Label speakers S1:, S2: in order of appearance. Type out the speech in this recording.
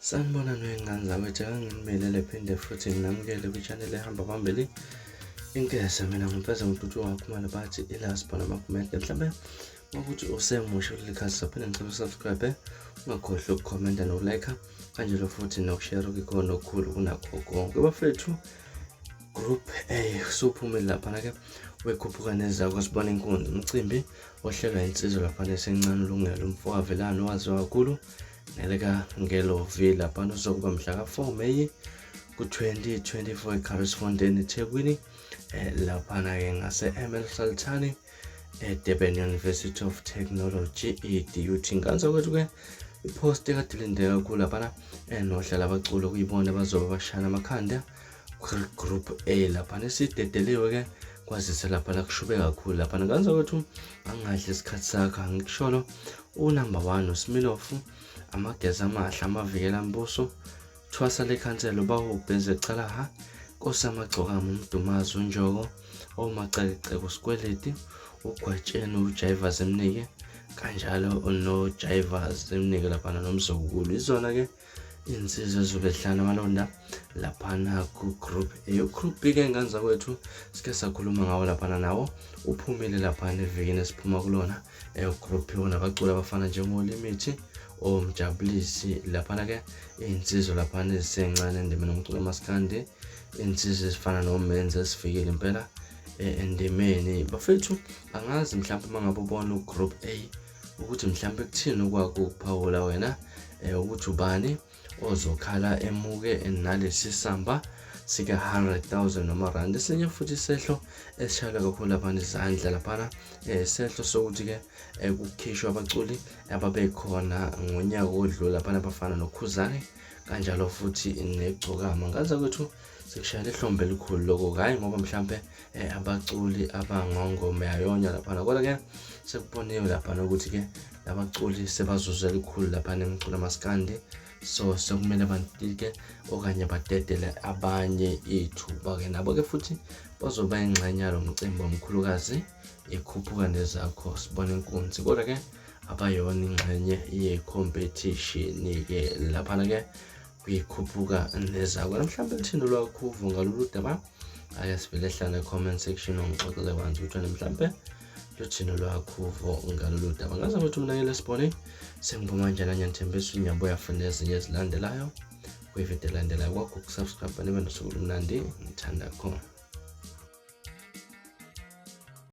S1: Sanibonani wey'ngane zakwethu, akanginibelele phinde futhi nginamukele kwi-channel ehamba phambili inkese. Mina ngimfeza ngintuthu wakhumalo bathi ilasibona amagumede. Mhlawumbe ukuthi usemusha kuleli khasi, saphinde ngicela usubscribe, ungakhohlwa ukukhomenta nokulike kanjalo futhi nokushare okuyikhona okukhulu kunakho konke. Bafethu, Group A usuphumile laphana-ke wekhuphuka nezakho sibona inkunzi, umcimbi ohlelwa insizwa laphana esencane uLungelo umfokaVelani owaziwa kakhulu nelika Ngelo V laphana uzokuba mhla ka-4 Meyi ku-2024 eCarrisfontein eThekwini, laphana-ke ngase-ML Sultani eDurban University of Technology i-DUT. Ngane zakwethu-ke i-post ekade ilindeke kakhulu laphana nohla labaculi okuyibona bazobe bashayana amakhanda Group A laphana esidedeliwe-ke kwazise laphana kushube kakhulu laphana. Ngane zakwethu angadli isikhathi sakho angikusholo unumber 1 uSmilofu, amageza amahle, amavikela mbuso, thwasa lekhansela ubawubheze calaha, nkosi amagcokama umdumazi unjoko, omacekeceke usikweleti, ugwetsheni uJaiva Zemnike, kanjalo noJaiva Zemnike laphana nomzukulu. Izona-ke insizwa ezobe zihlala amalonda laphana ku-group A. U-group B ke ngane zakwethu sike sakhuluma ngawo laphana, nawo uphumile laphana evikini esiphuma kulona. U-group B unabaculi abafana njengoLimithi, oMjabulisi laphana-ke iy'nsizwa laphana ezisencane endimeni yomculo kamaskandi, iy'nsizwa ezifana noMenzi ezifikile impela endimeni. Bafethu, angazi mhlawumpe uma ngabe ubona u-group A ukuthi mhlawumbe kuthini okwakho ukuphawula wena, ukuthi ubani ozokhala emuke nalesi samba sika 100,000 noma rand. Esinye futhi isehlo esishayelwa kakhulu laphana izandla laphana, isehlo sokuthi-ke kukhishwa abaculi ababekhona ngonyaka odlule laphana abafana noKhuzani kanjalo futhi neGcokama. Ngane zakwethu sekushayela ihlombe elikhulu lokho, hhayi ngoba mhlampe abaculi abangongoma yayonya laphana, kodwa-ke sekuboniwe laphana ukuthi-ke labaculi sebazuze elikhulu laphana emculo maskandi, so sekumele bantike okanye badedele abanye ithuba-ke nabo-ke futhi bazoba ingxenye yalo mcimbi omkhulukazi ikhuphuka nezakho sibona inkunzi, kodwa-ke abayona ingxenye ye-competition-ke laphana-ke kuyikhuphuka nezakho. Mhlawumbe lithini olwakho uvo ngalolu daba? Ake sivele hlala comment section ungixoxele kwanzi ukuthi wena mhlawumbe luthini olwakho uvo ngalolu daba. Ngaze ukuthi mina ngile sibone sengiphuma njena, ngiyanithembisa unyabuya funda ezinye ezilandelayo kwividiyo elandelayo. Kwakho ukusubscribe nibe nosuku olumnandi, ngithanda khona.